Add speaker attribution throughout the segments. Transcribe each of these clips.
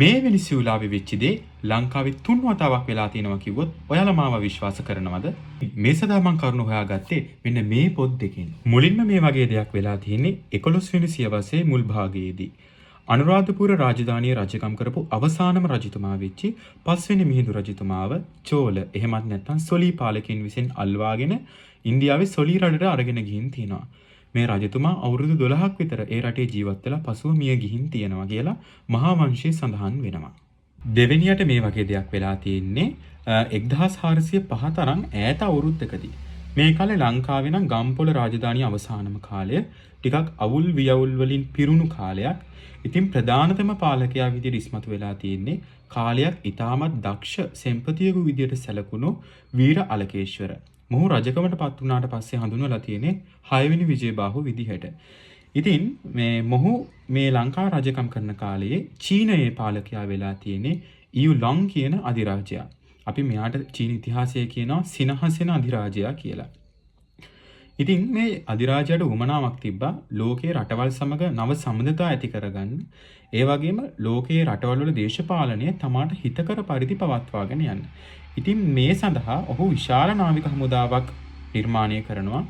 Speaker 1: මේ වෙනිසියුලාවේ වෙච්ච දේ ලංකාවේ තුන් වතාවක් වෙලා තියෙනවා කිව්වොත් ඔයාලා මාව විශ්වාස කරනවද? මේ සඳහා මං කරුණු හොයාගත්තේ මෙන්න මේ පොත් දෙකෙන්. මුලින්ම මේ වගේ දෙයක් වෙලා තියෙන්නේ 11 වෙනි සියවසේ මුල් භාගයේදී. අනුරාධපුර රාජධානිය රජකම් කරපු අවසානම රජතුමා වෙච්චි පස්වෙනි මිහිඳු රජතුමාව චෝල එහෙමත් නැත්නම් සොලී පාලකයන් විසින් අල්වාගෙන ඉන්දියාවේ සොලී රටට අරගෙන ගිහින් තියෙනවා. මේ රජතුමා අවුරුදු 12ක් විතර ඒ රටේ ජීවත් වෙලා පසුව මිය ගිහින් තියෙනවා කියලා මහා වංශයේ සඳහන් වෙනවා. දෙවෙනියට මේ වගේ දෙයක් වෙලා තියෙන්නේ 1405 තරම් ඈත අවුරුද්දකදී. මේ කාලේ ලංකාවේ නම් ගම්පොළ රාජධානිය අවසානම කාලය ටිකක් අවුල් වියවුල් වලින් පිරුණු කාලයක්. ඉතින් ප්‍රධානතම පාලකයා විදියට ඉස්මතු වෙලා තියෙන්නේ කාලයක් ඉතාමත් දක්ෂ සෙම්පතියෙකු විදියට සැලකුණු වීර අලකේශ්වර. මොහු රජකමට පත් වුණාට පස්සේ හඳුන්වලා තියෙන්නේ 6 වෙනි විජයබාහු විදිහට. ඉතින් මේ මොහු මේ ලංකා රජකම් කරන කාලයේ චීනයේ පාලකයා වෙලා තියෙන්නේ ඊයු ලොං කියන අධිරාජයා. අපි මෙයාට චීන ඉතිහාසයේ කියනවා සිනහසෙන අධිරාජයා කියලා. ඉතින් මේ අධිරාජයාට උවමනාවක් තිබ්බා ලෝකයේ රටවල් සමග නව සබඳතා ඇති කරගන්න. ඒ වගේම ලෝකයේ රටවල් වල දේශපාලනය තමාට හිතකර පරිදි පවත්වාගෙන යන්න. ඉතින් මේ සඳහා ඔහු විශාල නාවික හමුදාවක් නිර්මාණය කරනවා.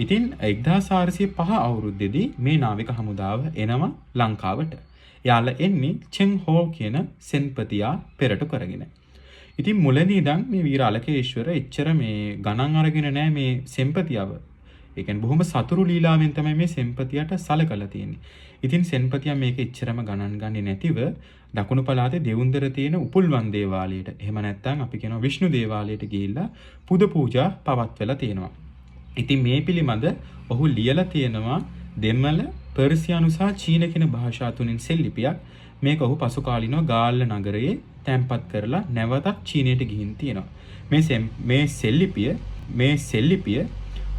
Speaker 1: ඉතින් 1405 අවුරුද්දේදී මේ නාවික හමුදාව එනවා ලංකාවට. එයාලා එන්නේ චෙන් හෝ කියන සෙන්පතියා පෙරටු කරගෙන. ඉතින් මුලදී ඉඳන් මේ වීර අලකේශ්වර එච්චර මේ ගණන් අරගෙන නෑ මේ සෙන්පතියව. ඒ කියන්නේ බොහොම සතුරු ලීලාවෙන් තමයි මේ සෙන්පතියට සලකලා තියෙන්නේ. ඉතින් සෙන්පතියා මේක එච්චරම ගණන් ගන්නේ නැතිව දකුණු පළාතේ දෙවුන්දර තියෙන උපුල්වන් දේවාලයට, එහෙම නැත්නම් අපි කියනවා විෂ්ණු දේවාලයට ගිහිල්ලා පුද පූජා පවත්වලා තියෙනවා. ඉතින් මේ පිළිබඳ ඔහු ලියලා තියෙනවා දෙමළ, පර්සියානු සහ චීන කියන භාෂා තුනෙන් සෙල්ලිපියක්. මේක ඔහු පසු කාලීනව ගාල්ල නගරයේ තැන්පත් කරලා නැවතත් චීනයට ගිහින් තියෙනවා. මේ සෙල්ලිපිය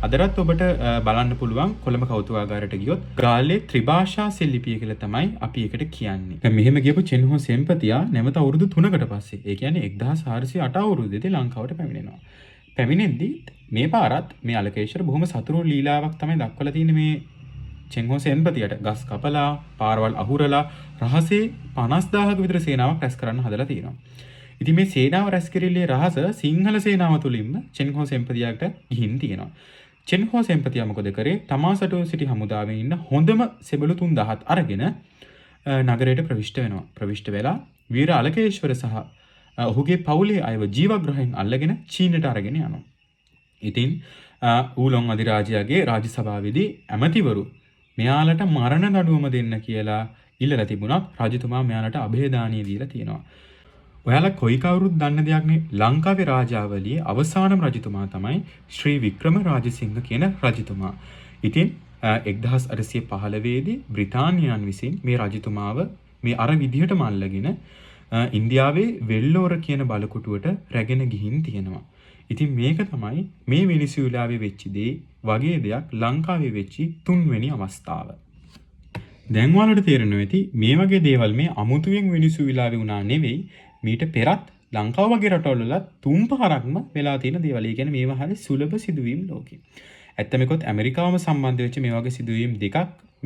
Speaker 1: අදටත් ඔබට බලන්න පුළුවන් කොළඹ කෞතුකාගාරයට ගියොත් ගාල්ලේ ත්‍රිභාෂා සෙල්ලිපිය කියලා තමයි අපි ඒකට කියන්නේ. දැන් මෙහෙම ගියපු චෙන්හෝ සෙන්පතියා නැවත අවුරුදු 3කට පස්සේ, ඒ කියන්නේ 1408 අවුරුද්දේදී ලංකාවට පැමිණෙනවා. පැමිණෙද්දී මේ පාරත් මේ අලකේශ්වර බොහොම සතුරු ලීලාවක් තමයි දක්වලා තියෙන්නේ මේ චෙන්හෝ සෙන්පතියට. ගස් කපලා, පාරවල් අහුරලා රහසේ 50,000ක විතර සේනාවක් රැස් කරන්න හදලා තියෙනවා. ඉතින් මේ සේනාව රැස් කිරීමේ රහස සිංහල සේනාව තුලින්ම චෙන්හෝ සෙන්පතියාට ගිහින් තියෙනවා. චෙන්හෝ සෙන්පතියා මොකද කරේ? තමා සතුව සිටි හමුදාවේ ඉන්න හොඳම සෙබළු 3000ත් අරගෙන නගරයට ප්‍රවිෂ්ඨ වෙනවා. ප්‍රවිෂ්ඨ වෙලා වීර අලකේශ්වර සහ ඔහුගේ පවුලේ අයව ජීවග්‍රහයෙන් අල්ලගෙන චීනට අරගෙන යනවා. ඉතින් ඌලොන් අධිරාජයාගේ රාජසභාවේදී ඇමතිවරු මෙයාලට මරණ දඬුවම දෙන්න කියලා ඉල්ලලා තිබුණත් රජතුමා මෙයාලට අභයදානය දීලා තියෙනවා. ඔයාලා කොයි කවුරුත් දන්න දෙයක් නේ, ලංකාවේ රාජාවලියේ අවසානම රජතුමා තමයි ශ්‍රී වික්‍රම රාජසිංහ කියන රජතුමා. ඉතින් 1815 දී බ්‍රිතාන්‍යයන් විසින් මේ රජතුමාව මේ අර විදිහටම අල්ලගෙන ඉන්දියාවේ වෙල්ලෝර කියන බලකොටුවට රැගෙන ගිහින් තියෙනවා. ඉතින් මේක තමයි මේ වෙනිසුවෙලාවේ වෙච්ච දේ වගේ දෙයක් ලංකාවේ වෙච්ච තුන්වෙනි අවස්ථාව. දැන් ඔයාලට තේරෙනවා ඇති මේ වගේ දේවල් මේ අමුතුවෙන් වෙනිසුවෙලාවේ වුණා නෙවෙයි, මීට පෙරත් ලංකාව වගේ රටවල් වල තුන් පාරක්ම වෙලා තියෙන දේවල්. ඒ කියන්නේ මේවා හරි සුලභ සිදුවීම් ලෝකේ. ඇත්තම කිව්වොත් ඇමරිකාවම සම්බන්ධ වෙච්ච මේ වගේ සිදුවීම් දෙකක්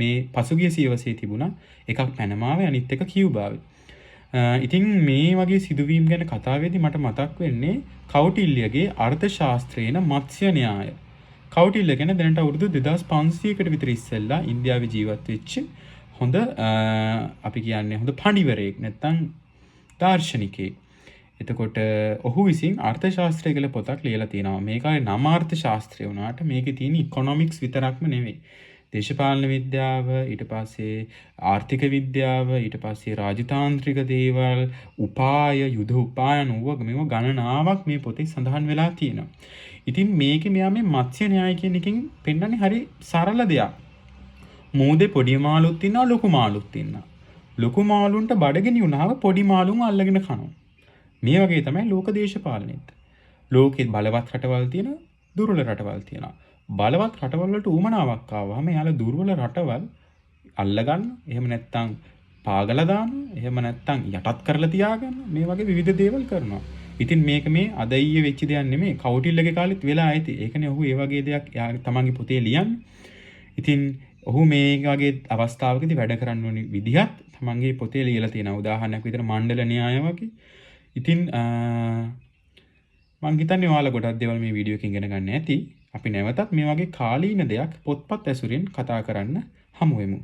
Speaker 1: මේ පසුගිය සියවසේ තිබුණා. එකක් පැනමාවේ, අනිත් එක කියුබාවේ. ඉතින් මේ වගේ සිදුවීම් ගැන කතා වෙද්දි මට මතක් වෙන්නේ කෞටිල්‍යගේ අර්ථශාස්ත්‍රයේන මත්ස්‍ය න්‍යාය. කෞටිල්‍ය ගැන දැනට අවුරුදු 2500කට විතර ඉස්සෙල්ලා ඉන්දියාවේ ජීවත් වෙච්ච හොඳ, අපි කියන්නේ හොඳ පඬිවරයෙක් නැත්තම් දාර්ශනිකයෙක්. එතකොට ඔහු විසින් අර්ථශාස්ත්‍රය කියලා පොතක් ලියලා තියෙනවා. මේ කාලේ නම අර්ථශාස්ත්‍රය වුණාට මේකේ තියෙන ඉකොනොමික්ස් විතරක්ම නෙවෙයි. දේශපාලන විද්‍යාව, ඊට පස්සේ ආර්ථික විද්‍යාව, ඊට පස්සේ රාජතාන්ත්‍රික දේවල්, උපාය, යුද උපායන ඌව මේවා ගණනාවක් මේ පොතේ සඳහන් වෙලා තියෙනවා. ඉතින් මේකේ මෙයා මේ මත්ස්‍ය න්‍යාය කියන එකෙන් පෙන්වන්නේ හරි සරල දෙයක්. මූදේ පොඩි මාළුත් ඉන්නවා, ලොකු මාළුත් ඉන්නවා. ලොකු මාළුන්ට බඩගිනි වුණාම පොඩි මාළුන් අල්ලගෙන කනවා. මේ වගේ තමයි ලෝක දේශපාලනෙත්. ලෝකේ බලවත් රටවල් තියෙනවා, දුර්වල රටවල් තියෙනවා. බලවත් රටවල් වලට උවමනාවක් ආවහම එයාලා දුර්වල රටවල් අල්ලගන්න, එහෙම නැත්නම් පාගලා දානවා, එහෙම නැත්නම් යටත් කරලා තියාගන්න, මේ වගේ විවිධ දේවල් කරනවා. ඉතින් මේක මේ අද ඊයේ වෙච්ච දෙයක් නෙමෙයි, කෞටිල්‍යගේ කාලෙත් වෙලා ඇති. ඒකනේ ඔහු ඒ වගේ දෙයක් එයා තමන්ගේ පොතේ ලියන්නේ. ඉතින් ඔහු මේ වගේ අවස්ථාවකදී වැඩ කරන්න ඕනි විදිහත් තමන්ගේ පොතේ ලියලා තියෙනවා. උදාහරණයක් විදිහට මණ්ඩල න්‍යාය වගේ. ඉතින් මං හිතන්නේ ඔයාලා ගොඩක් දේවල් මේ වීඩියෝ එකෙන් ඉගෙන ගන්න ඇති. අපි නැවතත් මේ වගේ කාලීන දෙයක් පොත්පත් ඇසුරින් කතා කරන්න හමු වෙමු.